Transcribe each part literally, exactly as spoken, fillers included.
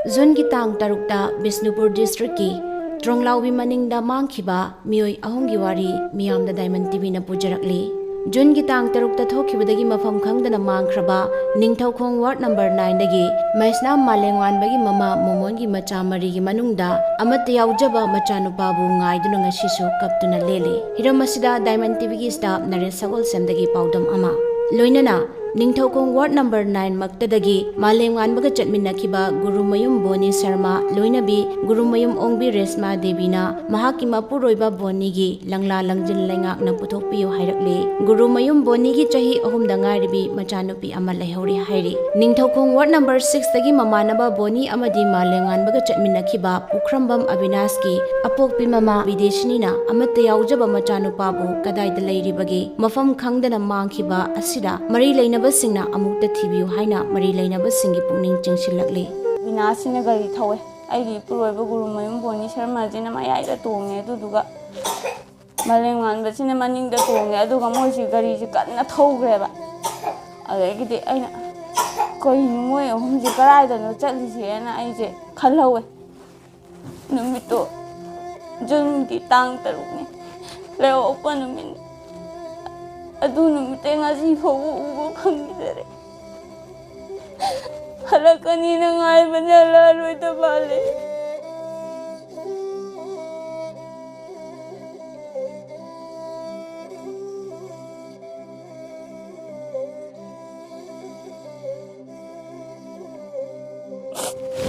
ꯖꯨꯟꯒꯤ ꯇꯥꯡ ꯇꯔꯨꯛꯇ ꯕꯤꯁꯅꯨꯄꯨꯔ ꯗꯤꯁꯇ꯭ꯔꯤꯛꯀꯤ ꯇ꯭ꯔꯣꯡꯂꯥꯎꯕꯤ ꯃꯅꯤꯡꯗ ꯃꯥꯡꯈꯤꯕ ꯃꯤꯑꯣꯏ ꯑꯍꯨꯝꯒꯤ ꯋꯥꯔꯤ ꯃꯤꯌꯥꯝꯗ ꯗꯥꯏꯃꯟ ꯇꯤꯚꯤꯅ ꯄꯨꯖꯔꯛꯂꯤ꯫ ꯖꯨꯟꯒꯤ ꯇꯥꯡ ꯇꯔꯨꯛꯇ ꯊꯣꯛꯈꯤꯕꯗꯒꯤ ꯃꯐꯝ ꯈꯪꯗꯅ ꯃꯥꯡꯈ꯭ꯔꯕ ꯅꯤꯡꯊꯧꯈꯣꯡ ꯋꯥꯔꯗ ꯅꯝꯕꯔ ꯅꯥꯏꯟꯗꯒꯤ ꯃꯩꯁꯅꯥꯝ ꯃꯥꯂꯦꯝꯉꯥꯟꯕꯒꯤ ꯃꯃꯥ ꯃꯣꯃꯣꯟꯒꯤ ꯃꯆꯥ ꯃꯔꯤꯒꯤ ꯃꯅꯨꯡꯗ ꯑꯃꯠꯇ ꯌꯥꯎꯖꯕ ꯃꯆꯥꯅꯨꯄꯥꯕꯨ ꯉꯥꯏꯗꯨꯅ ꯉꯁꯤꯁꯨ ꯀꯞꯇꯨꯅ ꯂꯦꯜꯂꯤ꯫ ꯍꯤꯔꯝ ꯑꯁꯤꯗ ꯗꯥꯏꯃꯟ ꯇꯤꯚꯤꯒꯤ ꯁ꯭ꯇꯥꯐ ꯅꯔꯦꯁ ꯁꯒꯣꯜꯁꯦꯝꯗꯒꯤ ꯄꯥꯎꯗꯝ ꯑꯃ꯫ ꯂꯣꯏꯅꯅ Ningthoukhong ward number nine ꯃꯛꯇꯗꯒꯤ ꯃꯥꯂꯦꯝꯉꯥꯟꯕꯒ ꯆꯠꯃꯤꯟꯅꯈꯤꯕ Gurumayum ꯕꯣꯅꯤ Sharma, ꯂꯣꯏꯅꯕꯤ ꯒꯨꯔꯨꯃꯌꯨꯝ ꯑꯣꯡꯕꯤ ꯔꯦꯁꯃꯥ ꯗꯦꯕꯤꯅ ꯃꯍꯥꯛꯀꯤ ꯃꯄꯨꯔꯣꯏꯕ ꯕꯣꯅꯤꯒꯤ ꯂꯪꯂꯥ ꯂꯪꯖꯤꯟ ꯂꯩꯉꯥꯛꯅ ꯄꯨꯊꯣꯛꯄꯤꯌꯨ ꯍꯥꯏꯔꯛꯂꯤ꯫ ꯒꯨꯔꯨꯃꯌꯨꯝ ꯕꯣꯅꯤꯒꯤ ꯆꯍꯤ ꯑꯍꯨꯝꯗ ꯉꯥꯏꯔꯤꯕꯤ ꯃꯆꯥꯅꯨꯄꯤ ꯑꯃ ꯂꯩꯍꯧꯔꯤ ꯍꯥꯏꯔꯤ꯫ ꯅꯤꯡꯊꯧꯈꯣꯡ ꯋꯥꯔꯗ ꯅꯝꯕꯔ ꯁꯤꯛꯁꯇꯒꯤ ꯃꯃꯥꯟꯅꯕ ꯕꯣꯅꯤ ꯑꯃꯗꯤ ꯃꯥꯂꯦꯝꯉꯥꯟꯕꯒ ꯆꯠꯃꯤꯟꯅꯈꯤꯕ ꯄꯨꯈ꯭ꯔꯝꯕꯝ ꯑꯕꯤꯅꯥꯁꯀꯤ ꯑꯄꯣꯛꯄꯤ ꯃꯃꯥ ꯕꯤꯗꯦꯁꯤꯅꯤꯅ ꯑꯃꯠꯇ ꯌꯥꯎꯖꯕ ꯃꯆꯥꯅꯨꯄꯥꯕꯨ ꯀꯗꯥꯏꯗ ꯂꯩꯔꯤꯕꯒꯦ, ꯃꯐꯝ ꯈꯪꯗꯅ ꯃꯥꯡꯈꯤꯕ ꯑꯁꯤꯗ ꯃꯔꯤ ꯂꯩꯅꯕꯁꯤꯡꯅ ꯑꯃꯨꯛꯇ ꯊꯤꯕꯤꯌꯨ ꯍꯥꯏꯅ ꯃꯔꯤ ꯂꯩꯅꯕꯁꯤꯡꯒꯤ ꯄꯨꯛꯅꯤꯡ ꯆꯤꯡꯁꯤꯜꯂꯛꯂꯤ꯫ ꯕꯤꯅꯥꯁꯤꯅ ꯒꯥꯔꯤ ꯊꯧꯋꯦ꯫ ꯑꯩꯒꯤ ꯏꯄꯨꯔꯣꯏꯕ ꯒꯨꯔꯨꯃꯌꯨꯝ ꯕꯣꯅꯤ ꯁꯔꯃꯁꯤꯅ ꯃꯌꯥꯏꯗ ꯇꯣꯡꯉꯦ, ꯑꯗꯨꯗꯨꯒ ꯃꯥꯂꯦꯝꯉꯥꯟꯕꯁꯤꯅ ꯃꯅꯤꯡꯗ ꯇꯣꯡꯉꯦ꯫ ꯑꯗꯨꯒ ꯃꯣꯏꯁꯤ ꯒꯥꯔꯤꯁꯤ ꯀꯟꯅ ꯊꯧꯈ꯭ꯔꯦꯕ꯫ ꯑꯗꯒꯤꯗꯤ ꯑꯩꯅ, "ꯀꯩꯅꯣ ꯃꯣꯏ ꯑꯍꯨꯝꯁꯦ ꯀꯗꯥꯏꯗꯅꯣ ꯆꯠꯂꯤꯁꯦꯅ?" ꯑꯩꯁꯦ ꯈꯜꯍꯧꯋꯦ꯫ ꯅꯨꯃꯤꯠꯇꯣ ꯖꯨꯟꯒꯤ ꯇꯥꯡ ꯇꯔꯨꯛꯅꯤ, ꯂꯩꯍꯧꯕ ꯅꯨꯃꯤꯠꯅꯤ꯫ ꯑꯗꯨ ꯅꯨꯃꯤꯠꯇꯩ ꯉꯁꯤ ꯐꯥꯎꯕ ꯎꯕ ꯐꯪꯈꯤꯗꯔꯦ꯫ ꯍꯜꯂꯛꯀꯅꯤꯅ ꯉꯥꯏꯕꯅꯦ, ꯍꯜꯂꯛꯑꯔꯣꯏꯗ ꯃꯥꯜꯂꯦ꯫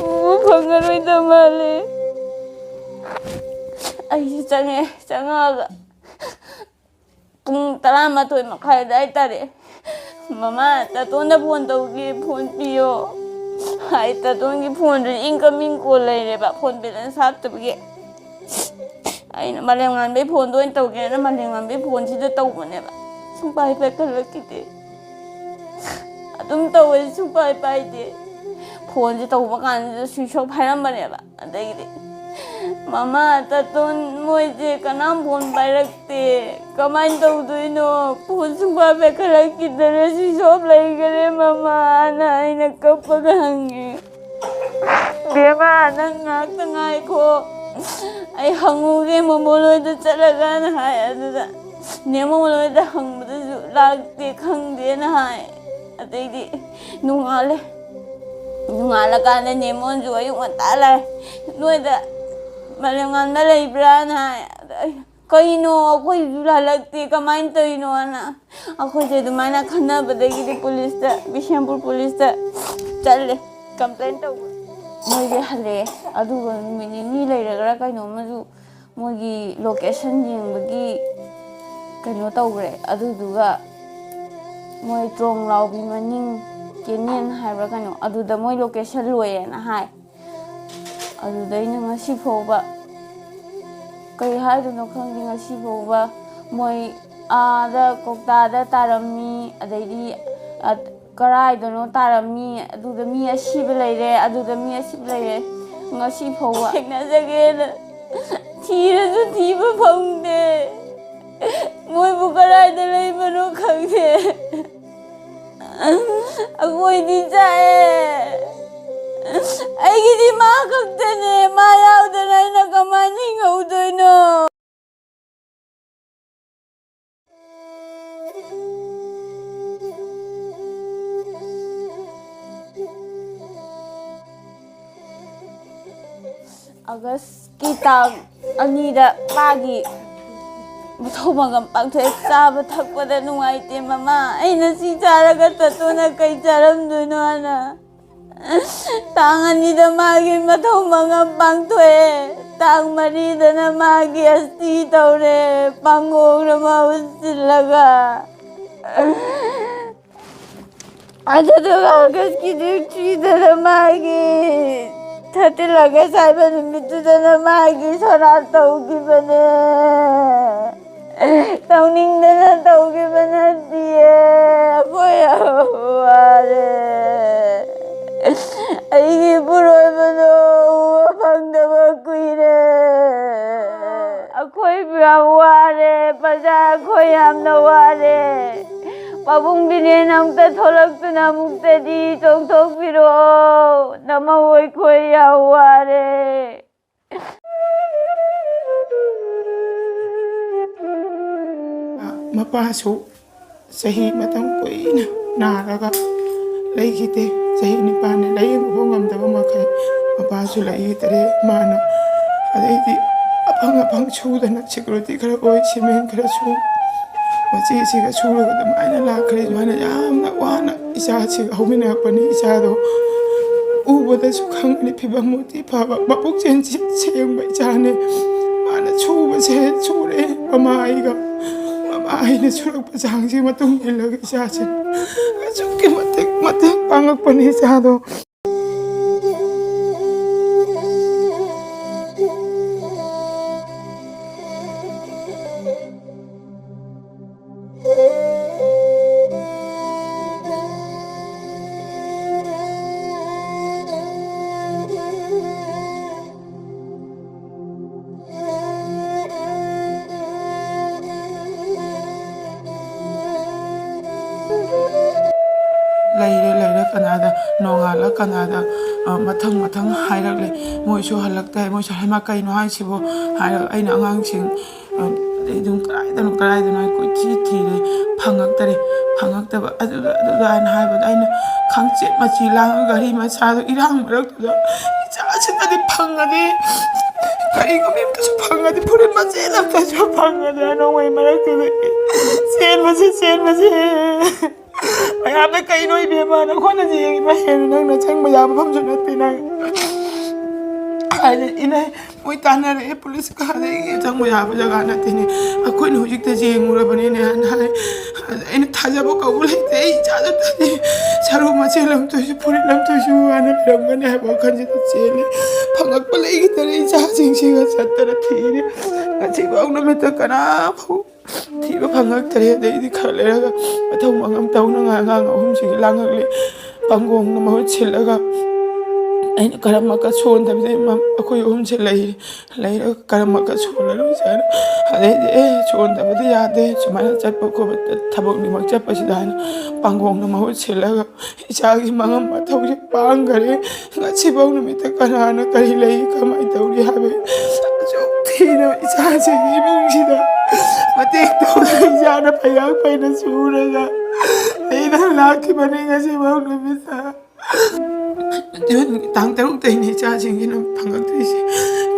ꯎꯕ ꯐꯪꯉꯔꯣꯏꯗ ꯃꯥꯜꯂꯦ꯫ ꯑꯩꯁꯨ ꯆꯪꯉꯦ꯫ ꯆꯪꯉꯛꯑꯒ ꯄꯨꯡ ꯇꯔꯥꯃꯥꯊꯣꯏ ꯃꯈꯥꯏ ꯑꯗꯨꯋꯥꯏ ꯇꯥꯔꯦ꯫ "ꯃꯃꯥ, ꯇꯥꯇꯣꯟꯗ ꯐꯣꯟ ꯇꯧꯒꯦ, ꯐꯣꯟ ꯄꯤꯌꯣ" ꯍꯥꯏ꯫ ꯇꯥꯇꯣꯟꯒꯤ ꯐꯣꯟꯗꯨ ꯏꯟꯀꯃꯤꯡ ꯀꯣꯜ ꯂꯩꯔꯦꯕ, ꯐꯣꯟ ꯕꯦꯂꯦꯟꯁ ꯍꯥꯞꯇꯕꯒꯤ꯫ ꯑꯩꯅ ꯃꯥꯂꯦꯝꯉꯥꯟꯕꯩ ꯐꯣꯟꯗꯣ ꯑꯣꯏꯅ ꯇꯧꯒꯦꯅ ꯃꯥꯂꯦꯝꯉꯥꯟꯕꯩ ꯐꯣꯟꯁꯤꯗ ꯇꯧꯕꯅꯦꯕ꯫ ꯁꯨꯡꯄꯥꯏ ꯄꯥꯏꯈꯠꯂꯛꯈꯤꯗꯦ꯫ ꯑꯗꯨꯝ ꯇꯧꯋꯦ, ꯁꯨꯡꯄꯥꯏ ꯄꯥꯏꯗꯦ꯫ ꯐꯣꯟꯁꯦ ꯇꯧꯕ ꯀꯥꯟꯁꯤꯗ ꯁ꯭ꯋꯤꯆ ꯑꯣꯐ ꯍꯥꯏꯔꯝꯕꯅꯦꯕ꯫ ꯑꯗꯒꯤꯗꯤ, "ꯃꯃꯥ, ꯇꯥꯇꯣꯟ ꯃꯣꯏꯁꯦ ꯀꯅꯥꯝ ꯐꯣꯟ ꯄꯥꯏꯔꯛꯇꯦ, ꯀꯃꯥꯏꯅ ꯇꯧꯗꯣꯏꯅꯣ? ꯐꯣꯟ ꯁꯨꯡꯄꯥꯏ ꯄꯥꯏꯈꯠꯂꯛꯈꯤꯗꯔꯦ, ꯁ꯭ꯋꯤꯆ ꯑꯣꯐ ꯂꯩꯈꯔꯦ ꯃꯃꯥꯅ" ꯑꯩꯅ ꯀꯞꯄꯒ ꯍꯪꯉꯦ꯫ "ꯕꯦꯝꯃ, ꯅꯪ ꯉꯥꯏꯍꯥꯛꯇ ꯉꯥꯏꯈꯣ, ꯑꯩ ꯍꯪꯉꯨꯒꯦ ꯃꯣꯃꯣꯟ ꯍꯣꯏꯗ ꯆꯠꯂꯒꯅ" ꯍꯥꯏ꯫ ꯑꯗꯨꯗ ꯅꯦ ꯃꯣꯃꯣꯟ ꯍꯣꯏꯗ ꯍꯪꯕꯗꯁꯨ ꯂꯥꯛꯇꯦ, ꯈꯪꯗꯦꯅ ꯍꯥꯏ꯫ ꯑꯗꯩꯗꯤ ꯅꯣꯡꯉꯥꯜꯂꯦ꯫ ꯅꯣꯡꯉꯥꯜꯂꯀꯥꯟꯗ ꯅꯦ ꯃꯣꯃꯣꯟꯁꯨ ꯑꯌꯨꯛ ꯉꯟꯇꯥ ꯂꯥꯛꯑꯦ꯫ "ꯅꯣꯏꯗ ꯃꯥꯂꯦꯝꯉꯥꯟꯕ ꯂꯩꯕ꯭ꯔꯥꯅ" ꯍꯥꯏ꯫ ꯑꯗ ꯑꯩ, "ꯀꯩꯅꯣ, ꯑꯩꯈꯣꯏꯁꯨ ꯍꯜꯂꯛꯇꯦ, ꯀꯃꯥꯏꯅ ꯇꯧꯔꯤꯅꯣꯅ?" ꯑꯩꯈꯣꯏꯁꯦ ꯑꯗꯨꯃꯥꯏꯅ ꯈꯟꯅꯕꯗꯒꯤꯗꯤ ꯄꯨꯂꯤꯁꯇ, ꯕꯤꯁꯦꯝꯄꯨꯔ ꯄꯨꯂꯤꯁꯇ ꯆꯠꯂꯦ, ꯀꯝꯄ꯭ꯂꯦꯟ ꯇꯧꯕ꯫ ꯃꯣꯏꯁꯦ ꯍꯜꯂꯛꯑꯦ꯫ ꯑꯗꯨꯒ ꯅꯨꯃꯤꯠ ꯅꯤꯅꯤ ꯂꯩꯔꯒꯔꯥ ꯀꯩꯅꯣꯝꯃꯁꯨ ꯃꯣꯏꯒꯤ ꯂꯣꯀꯦꯁꯟ ꯌꯦꯡꯕꯒꯤ ꯀꯩꯅꯣ ꯇꯧꯈ꯭ꯔꯦ꯫ ꯑꯗꯨꯗꯨꯒ ꯃꯣꯏ ꯇ꯭ꯔꯣꯡ ꯂꯥꯎꯕꯤ ꯃꯅꯤꯡ ꯀꯦꯅꯦꯟ ꯍꯥꯏꯕ꯭ꯔꯥ ꯀꯩꯅꯣ, ꯑꯗꯨꯗ ꯃꯣꯏ ꯂꯣꯀꯦꯁꯟ ꯂꯣꯏꯌꯦꯅ ꯍꯥꯏ꯫ ꯑꯗꯨꯗꯩꯅ ꯉꯁꯤ ꯐꯥꯎꯕ ꯀꯩ ꯍꯥꯏꯗꯣꯏꯅꯣ ꯈꯪꯗꯦ꯫ ꯉꯁꯤ ꯐꯥꯎꯕ ꯃꯣꯏ ꯑꯥꯗ ꯀꯧꯇꯥꯗ ꯇꯥꯔꯝꯃꯤ, ꯑꯗꯩꯗꯤ, ꯑ, ꯀꯔꯥꯏꯗꯅꯣ ꯇꯥꯔꯝꯃꯤ, ꯑꯗꯨꯗ ꯃꯤ ꯑꯁꯤꯕ ꯂꯩꯔꯦ, ꯑꯗꯨꯗ ꯃꯤ ꯑꯁꯤꯕ ꯂꯩꯔꯦ꯫ ꯉꯁꯤ ꯐꯥꯎꯕ ꯊꯦꯡꯅꯖꯒꯦꯅ ꯊꯤꯔꯁꯨ ꯊꯤꯕ ꯐꯪꯗꯦ꯫ ꯃꯣꯏꯕꯨ ꯀꯗꯥꯏꯗ ꯂꯩꯕꯅꯣ ꯈꯪꯗꯦ꯫ ꯑꯩꯈꯣꯏꯗꯤ ꯆꯥꯛꯑꯦ꯫ ꯑꯩꯒꯤꯗꯤ ꯃꯥ ꯈꯛꯇꯅꯦ꯫ ꯃꯥ ꯌꯥꯎꯗꯅ ꯑꯩꯅ ꯀꯃꯥꯏꯅ ꯍꯤꯡꯍꯧꯗꯣꯏꯅꯣ? ꯑꯥꯒꯁꯀꯤ ꯇꯥꯡ ꯑꯅꯤꯗ ꯃꯥꯒꯤ ꯃꯊꯧ ꯃꯉꯝ ꯄꯥꯡꯊꯣꯛꯑꯦ꯫ ꯆꯥꯕ ꯊꯛꯄꯗ ꯅꯨꯡꯉꯥꯏꯇꯦ ꯃꯃꯥ꯫ ꯑꯩꯅ ꯁꯤ ꯆꯥꯔꯒ ꯇꯠꯇꯣꯅ ꯀꯩ ꯆꯥꯔꯝꯗꯣꯏꯅꯣ ꯍꯥꯏꯅ꯫ ꯇꯥꯡ ꯑꯅꯤꯗ ꯃꯥꯒꯤ ꯃꯊꯧ ꯃꯉꯝ ꯄꯥꯡꯊꯣꯛꯑꯦ꯫ ꯇꯥꯡ ꯃꯔꯤꯗꯅ ꯃꯥꯒꯤ ꯑꯁꯇꯤ ꯇꯧꯔꯦ꯫ ꯄꯥꯡꯒꯣꯡꯅ ꯃꯍꯨꯠ ꯁꯤꯜꯂꯒ꯫ ꯑꯗꯨꯗꯨꯒ ꯑꯥꯒꯁꯀꯤ ꯗꯦꯠ ꯊ꯭ꯔꯤꯗꯅ ꯃꯥꯒꯤ ꯊꯥꯔꯇꯤꯟ ꯑꯥꯒꯁ ꯍꯥꯏꯕ ꯅꯨꯃꯤꯠꯇꯨꯗꯅ ꯃꯥꯒꯤ ꯁꯣꯔꯥꯠ ꯇꯧꯈꯤꯕꯅꯦ꯫ ꯇꯧꯅꯤꯡꯗꯅ ꯇꯧꯈꯤꯕ ꯅꯠꯇꯤꯌꯦ꯫ ꯑꯩꯈꯣꯏ ꯌꯥꯝ ꯋꯥꯔꯦ꯫ ꯑꯩꯒꯤ ꯏꯄꯨꯔꯣꯏꯕꯗꯣ ꯎꯕ ꯐꯪꯗꯕ ꯀꯨꯏꯔꯦ꯫ ꯑꯩꯈꯣꯏ ꯌꯥꯝ ꯋꯥꯔꯦ꯫ ꯄ꯭ꯔꯖꯥ ꯑꯩꯈꯣꯏ ꯌꯥꯝꯅ ꯋꯥꯔꯦ꯫ ꯄꯥꯕꯨꯡꯒꯤꯅꯦꯅ ꯑꯃꯨꯛꯇ ꯊꯣꯛꯂꯛꯇꯨꯅ ꯑꯃꯨꯛꯇꯗꯤ ꯆꯣꯡꯊꯣꯛꯄꯤꯔꯛꯑꯣ꯫ ꯅꯃꯧ ꯑꯩꯈꯣꯏ ꯌꯥꯝ ꯋꯥꯔꯦ꯫ ꯃꯄꯥꯁꯨ ꯆꯍꯤ ꯃꯇꯝ ꯀꯨꯏꯅ ꯅꯥꯔꯒ ꯂꯩꯈꯤꯗꯦ꯫ ꯆꯍꯤ ꯅꯤꯄꯥꯟꯅ ꯂꯥꯌꯦꯡꯕ ꯐꯥꯎ ꯉꯝꯗꯕ ꯃꯈꯩ ꯃꯄꯥꯁꯨ ꯂꯩꯈꯤꯗ꯭ꯔꯦ꯫ ꯃꯥꯅ ꯑꯗꯩꯗꯤ ꯑꯐꯪ ꯑꯐꯪ ꯁꯨꯗꯅ ꯁꯦꯀ꯭ꯌꯨꯔꯤꯇꯤ ꯈꯔ ꯑꯣꯏ, ꯁꯤꯃꯦꯟ ꯈꯔ ꯁꯨ, ꯃꯆꯦꯁꯤꯒ ꯁꯨꯔꯒ ꯑꯗꯨꯃꯥꯏꯅ ꯂꯥꯛꯈ꯭ꯔꯦ꯫ ꯑꯗꯨꯃꯥꯏꯅ ꯌꯥꯝꯅ ꯋꯥꯅ ꯏꯆꯥꯁꯤꯒ ꯍꯧꯃꯤꯟꯅꯔꯛꯄꯅꯤ꯫ ꯏꯆꯥꯗꯣ ꯎꯕꯗꯁꯨ ꯈꯪꯒꯅꯤ ꯐꯤꯕꯝ ꯃꯨꯔꯇꯤ ꯐꯕ, ꯃꯄꯨꯛꯆꯦꯜ ꯁꯦꯡꯕ ꯏꯆꯥꯅꯦ꯫ ꯃꯥꯅ ꯁꯨꯕꯁꯦ ꯁꯨꯔꯦ, ꯃꯃꯥ ꯑꯩꯒ, ꯃꯃꯥ ꯑꯩꯅ ꯁꯨꯔꯛꯄ ꯆꯥꯡꯁꯤ ꯃꯇꯨꯡ ꯏꯜꯂꯒ ꯏꯆꯥꯁꯦ ꯑꯁꯨꯛꯀꯤ ꯃꯇꯤꯛ ꯃꯇꯦꯡ ꯄꯥꯡꯉꯛꯄꯅꯤ ꯏꯆꯥꯗꯣ꯫ ꯂꯩꯔꯦ, ꯂꯩꯔꯦ ꯀꯅꯥꯗ, ꯅꯣꯡꯉꯥꯜꯂ ꯀꯅꯥꯗ, ꯑ, ꯃꯊꯪ ꯃꯊꯪ ꯍꯥꯏꯔꯛꯂꯦ꯫ ꯃꯣꯏꯁꯨ ꯍꯜꯂꯛꯇꯦ꯫ ꯃꯣꯏꯁꯨ, "ꯍꯩꯃꯥ, ꯀꯩꯅꯣ ꯍꯥꯏꯁꯤꯕꯣ?" ꯍꯥꯏꯔꯒ ꯑꯩꯅ ꯑꯉꯥꯡꯁꯤꯡ, ꯑ, ꯑꯗꯩ ꯑꯗꯨꯝ ꯀꯗꯥꯏꯗꯅꯣ, ꯀꯗꯥꯏꯗꯅꯣ ꯍꯥꯏ ꯀꯣꯏꯊꯤ ꯊꯤꯔꯦ, ꯐꯪꯉꯛꯇꯔꯦ꯫ ꯐꯪꯉꯛꯇꯕ ꯑꯗꯨꯗ, ꯑꯗꯨꯗ ꯍꯥꯏꯅ ꯍꯥꯏꯕꯗ ꯑꯩꯅ ꯈꯪꯆꯦꯠ ꯃꯆꯤ ꯂꯥꯡꯉꯒ ꯒꯥꯔꯤ ꯃꯆꯥꯗꯣ ꯏꯔꯥꯡ ꯃꯔꯛꯇꯨꯗ ꯏꯆꯥꯁꯤꯗꯗꯤ ꯐꯪꯉꯗꯤ, ꯀꯔꯤꯒꯨꯝꯕ ꯑꯝꯇꯁꯨ ꯐꯪꯉꯗꯤ, ꯐꯨꯔꯤꯠ ꯃꯆꯦꯠ ꯑꯝꯇꯁꯨ ꯐꯪꯉꯗꯤ ꯅꯣꯡꯃꯩ ꯃꯔꯛꯇꯨꯗꯒꯤ ꯆꯦꯟꯕꯁꯤ, ꯆꯦꯟꯕꯁꯤ꯫ ꯃꯌꯥꯝꯅ "ꯀꯩꯅꯣ ꯏꯕꯦꯝꯃ, ꯅꯈꯣꯏꯅ ꯌꯦꯡꯉꯤꯕ ꯍꯦꯟꯅ ꯅꯪꯅ ꯆꯪꯕ ꯌꯥꯕ ꯃꯐꯝꯁꯨ ꯅꯠꯇꯦ ꯅꯪ" ꯍꯥꯏꯅ ꯏꯅꯩ꯫ ꯃꯣꯏ ꯇꯥꯟꯅꯔꯛꯑꯦ, ꯄꯨꯂꯤꯁꯀ, ꯑꯗꯒꯤ ꯆꯪꯕ ꯌꯥꯕ ꯖꯒꯥ ꯅꯠꯇꯦꯅꯦ, ꯑꯩꯈꯣꯏꯅ ꯍꯧꯖꯤꯛꯇ ꯌꯦꯡꯉꯨꯔꯕꯅꯤꯅꯦ ꯍꯥꯏꯅ ꯍꯥꯏ꯫ ꯑꯗ ꯑꯩꯅ ꯊꯥꯖꯕ ꯀꯧꯕ ꯂꯩꯇꯦ꯫ ꯑꯩ ꯏꯆꯥꯗꯨꯗꯗꯤ ꯁꯔꯨ ꯃꯆꯦꯠ ꯑꯃꯇꯁꯨ, ꯐꯨꯔꯤꯠ ꯑꯃꯇꯁꯨ ꯍꯥꯟꯅ ꯂꯩꯔꯝꯒꯅꯤ ꯍꯥꯏꯕ ꯋꯥꯈꯜꯁꯤꯗ ꯆꯦꯜꯂꯦ꯫ ꯐꯪꯉꯛꯄ ꯂꯩꯈꯤꯗꯔꯦ꯫ ꯏꯆꯥꯁꯤꯡꯁꯤꯒ ꯆꯠꯇꯅ ꯊꯤꯔꯦ꯫ ꯉꯁꯤꯐꯥꯎ ꯅꯨꯃꯤꯠꯇ ꯀꯅꯥ ꯐꯥꯎ ꯊꯤꯕ ꯐꯪꯉꯛꯇꯔꯦ꯫ ꯑꯗꯩꯗꯤ ꯈꯔ ꯂꯩꯔꯒ ꯃꯊꯧ ꯃꯉꯝ ꯇꯧꯅꯉꯥꯏ ꯑꯉꯥꯡ ꯑꯍꯨꯝꯁꯤꯒꯤ ꯂꯥꯡꯉꯛꯂꯦ꯫ ꯄꯥꯡꯒꯣꯡꯅ ꯃꯍꯨꯠ ꯁꯤꯜꯂꯒ ꯑꯩꯅ ꯀꯔꯝꯃꯛꯀ ꯁꯣꯟꯗꯕꯗꯤ ꯃ-, ꯑꯩꯈꯣꯏ ꯑꯍꯨꯝꯁꯦ ꯂꯩ, ꯂꯩꯔꯒ ꯀꯔꯝꯃꯛꯀ ꯁꯣꯜꯂꯔꯣꯏꯁꯦ ꯍꯥꯏꯅ, ꯑꯗꯩꯗꯤ "ꯑꯦ, ꯁꯣꯟꯗꯕꯗꯤ ꯌꯥꯗꯦ, ꯁꯨꯃꯥꯏꯅ ꯆꯠꯄ ꯈꯣꯠꯄ ꯊꯕꯛꯅꯤꯃꯛ ꯆꯠꯄꯁꯤꯗ" ꯍꯥꯏꯅ ꯄꯥꯡꯒꯣꯡꯅ ꯃꯍꯨꯠ ꯁꯤꯜꯂꯒ ꯏꯆꯥꯒꯤ ꯃꯉꯝ ꯃꯊꯧꯁꯦ ꯄꯥꯡꯈꯔꯦ꯫ ꯉꯁꯤꯐꯥꯎ ꯅꯨꯃꯤꯠꯇ ꯀꯅꯥꯅ ꯀꯔꯤ ꯂꯩ, ꯀꯃꯥꯏꯅ ꯇꯧꯔꯤ ꯍꯥꯏꯕ ꯑꯁꯨꯛ ꯊꯤꯅ ꯏꯆꯥꯁꯤꯡꯒꯤ ꯏꯃꯨꯡꯁꯤꯗ ꯃꯇꯦꯡ ꯇꯧꯗꯅ ꯏꯆꯥꯅ ꯐꯩꯒꯥꯛ ꯐꯩꯅ ꯁꯨꯔꯒ ꯂꯩꯗꯅ ꯂꯥꯛꯈꯤꯕꯅꯤ꯫ ꯉꯁꯤꯐꯥꯎ ꯅꯨꯃꯤꯠꯇ ꯖꯨꯟ ꯇꯥꯡ ꯇꯔꯨꯛꯇꯩꯅꯤ ꯏꯆꯥꯁꯤꯡꯁꯤꯅ ꯐꯪꯉꯛꯇ꯭ꯔꯤꯁꯦ꯫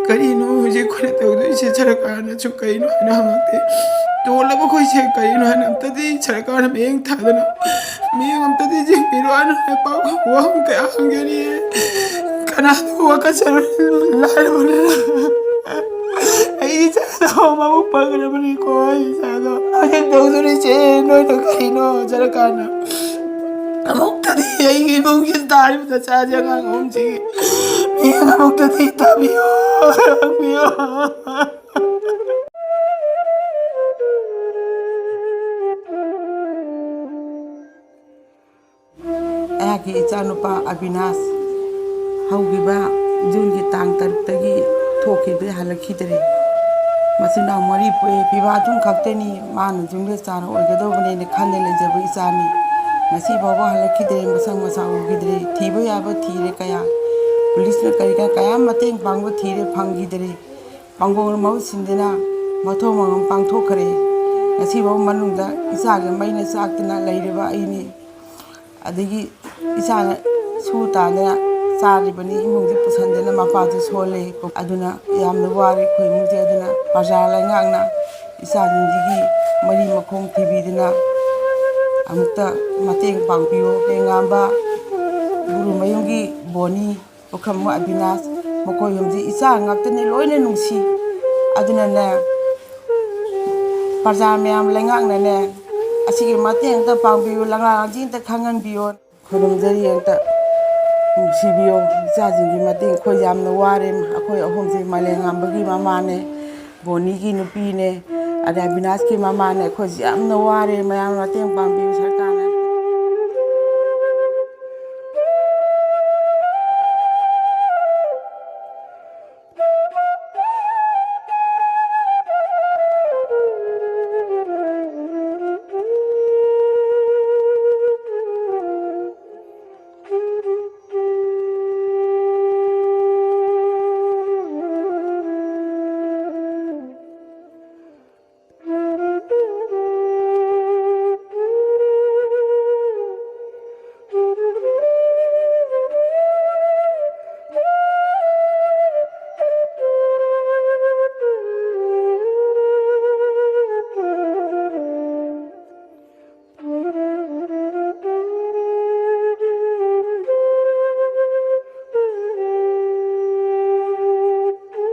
ꯀꯔꯤꯅꯣ ꯍꯧꯖꯤꯛ ꯑꯩꯈꯣꯏꯅ ꯇꯧꯗꯣꯏꯁꯦ? ꯁꯔꯀꯥꯔꯅꯁꯨ ꯀꯩꯅꯣ ꯍꯥꯏꯅ ꯍꯪꯉꯛꯇꯦ꯫ ꯇꯣꯜꯂꯕ ꯑꯩꯈꯣꯏꯁꯦ ꯀꯔꯤꯅꯣ ꯍꯥꯏꯅ ꯑꯝꯇꯗꯤ ꯁꯔꯀꯥꯔꯅ ꯃꯤꯠꯌꯦꯡ ꯊꯥꯗꯅ ꯃꯤꯠꯌꯦꯡ ꯑꯝꯇꯗꯤ ꯌꯦꯡꯕꯤꯔꯣ ꯍꯥꯏꯅ ꯄꯥꯎ ꯋꯥꯍꯪ ꯀꯌꯥ ꯍꯪꯖꯔꯤꯌꯦ꯫ ꯀꯅꯥꯗ ꯋꯥꯀꯠꯆꯔꯨꯅꯤ? ꯂꯥꯏꯔꯕꯅ ꯑꯩ ꯏꯆꯥꯗꯣ ꯃꯕꯨꯛ ꯐꯈ꯭ꯔꯕꯅꯤꯀꯣ, ꯑꯩ ꯏꯆꯥꯗꯣ꯫ ꯍꯧꯖꯤꯛ ꯇꯧꯗꯣꯔꯤꯁꯦ ꯅꯣꯏꯅ ꯀꯔꯤꯅꯣ? ꯁꯔꯀꯥꯔꯅ ꯑꯃꯨꯛꯇꯗꯤ ꯑꯩꯒꯤ ꯏꯃꯨꯡꯒꯤ ꯇꯥꯔꯤꯕ ꯗꯁꯥꯁꯦ ꯑꯉꯥꯡ ꯑꯍꯨꯝꯁꯤꯒꯤ ꯃꯤ ꯑꯃꯨꯛꯇꯗꯤ ꯇꯥꯕꯤꯌꯨ, ꯈꯪꯕꯤꯌꯨ꯫ ꯑꯩꯍꯥꯛꯀꯤ ꯏꯆꯥꯅꯨꯄꯥ ꯑꯕꯤꯅꯥꯁ ꯍꯧꯈꯤꯕ ꯖꯨꯟꯒꯤ ꯇꯥꯡ ꯇꯔꯨꯛꯇꯒꯤ ꯊꯣꯛꯈꯤꯕꯗꯩ ꯍꯜꯂꯛꯈꯤꯗ꯭ꯔꯦ꯫ ꯃꯆꯤꯟ ꯃꯅꯥꯎ ꯃꯔꯤ ꯄꯣꯛꯑꯦ, ꯄꯤꯕꯥ ꯑꯗꯨꯝ ꯈꯛꯇꯅꯤ꯫ ꯃꯥꯅ ꯌꯨꯝꯂꯦ ꯆꯥꯔ ꯑꯣꯏꯒꯗꯧꯕꯅꯦꯅ ꯈꯟꯅ ꯂꯩꯖꯕ ꯏꯆꯥꯅꯤ꯫ ꯉꯁꯤ ꯐꯥꯎꯕ ꯍꯜꯂꯛꯈꯤꯗ꯭ꯔꯦ, ꯃꯁꯛ ꯃꯁꯥ ꯎꯈꯤꯗ꯭ꯔꯦ꯫ ꯊꯤꯕ ꯌꯥꯕ ꯊꯤꯔꯦ ꯀꯌꯥ, ꯄꯨꯂꯤꯁꯅ ꯀꯔꯤ ꯀꯔꯥ ꯀꯌꯥ ꯃꯇꯦꯡ ꯄꯥꯡꯕ ꯊꯤꯔꯦ, ꯐꯪꯈꯤꯗ꯭ꯔꯦ꯫ ꯄꯥꯡꯒꯣꯡꯅ ꯃꯍꯨꯠ ꯁꯤꯟꯗꯨꯅ ꯃꯊꯧ ꯃꯉꯝ ꯄꯥꯡꯊꯣꯛꯈ꯭ꯔꯦ꯫ ꯉꯁꯤꯐꯥꯎ ꯃꯅꯨꯡꯗ ꯏꯆꯥꯒꯤ ꯃꯩꯅ ꯆꯥꯛꯇꯅ ꯂꯩꯔꯤꯕ ꯑꯩꯅꯤ꯫ ꯑꯗꯒꯤ ꯏꯆꯥꯅ ꯁꯨ ꯇꯥꯟꯗꯅ ꯆꯥꯔꯤꯕꯅꯤ, ꯏꯃꯨꯡꯁꯤ ꯄꯨꯁꯟꯗꯅ ꯃꯄꯥꯁꯨ ꯁꯣꯜꯂꯦ꯫ ꯑꯗꯨꯅ ꯌꯥꯝꯅ ꯋꯥꯔꯦ ꯑꯩꯈꯣꯏ ꯏꯃꯨꯡꯁꯦ꯫ ꯑꯗꯨꯅ ꯄ꯭ꯔꯖꯥ ꯂꯩꯉꯥꯛꯅ ꯏꯆꯥꯁꯤꯡꯁꯤꯒꯤ ꯃꯔꯤ ꯃꯈꯣꯡ ꯊꯤꯕꯤꯗꯨꯅ ꯑꯃꯨꯛꯇ ꯃꯇꯦꯡ ꯄꯥꯡꯕꯤꯌꯨ꯫ ꯂꯦꯡꯉꯥꯝꯕ ꯒꯨꯔꯨꯃꯌꯨꯝꯒꯤ ꯕꯣꯅꯤ, ꯄꯨꯈ꯭ꯔꯝꯕꯨ ꯑꯕꯤꯅꯥꯁ, ꯃꯈꯣꯏ ꯑꯍꯨꯝꯁꯤ ꯏꯆꯥ ꯉꯥꯛꯇꯅꯤ, ꯂꯣꯏꯅ ꯅꯨꯡꯁꯤ꯫ ꯑꯗꯨꯅꯅꯦ, ꯄ꯭ꯔꯖꯥ ꯃꯌꯥꯝ ꯂꯩꯉꯥꯛꯅꯅꯦ, ꯑꯁꯤꯒꯤ ꯃꯇꯦꯡ ꯑꯝꯇ ꯄꯥꯡꯕꯤꯌꯨ, ꯂꯉꯥ ꯂꯥꯡꯖꯤꯡ ꯑꯝꯇ ꯈꯪꯍꯟꯕꯤꯌꯨ꯫ ꯈꯨꯔꯨꯝꯖꯔꯤ, ꯑꯝꯇ ꯅꯨꯡꯁꯤꯕꯤꯌꯨ꯫ ꯏꯆꯥꯁꯤꯡꯒꯤ ꯃꯇꯦꯡ ꯑꯩꯈꯣꯏ ꯌꯥꯝꯅ ꯋꯥꯔꯦ꯫ ꯑꯩꯈꯣꯏ ꯑꯍꯨꯝꯁꯤ ꯃꯥꯂꯦꯝꯉꯥꯟꯕꯒꯤ ꯃꯃꯥꯅꯦ, ꯕꯣꯅꯤꯒꯤ ꯅꯨꯄꯤꯅꯦ, ꯑꯗꯩ ꯑꯕꯤꯅꯥꯁꯀꯤ ꯃꯃꯥꯅꯦ꯫ ꯑꯩꯈꯣꯏꯁꯤ ꯌꯥꯝꯅ ꯋꯥꯔꯦ, ꯃꯌꯥꯝ ꯃꯇꯦꯡ ꯄꯥꯡꯕꯤꯌꯨ ꯁꯔꯀꯥꯔ꯫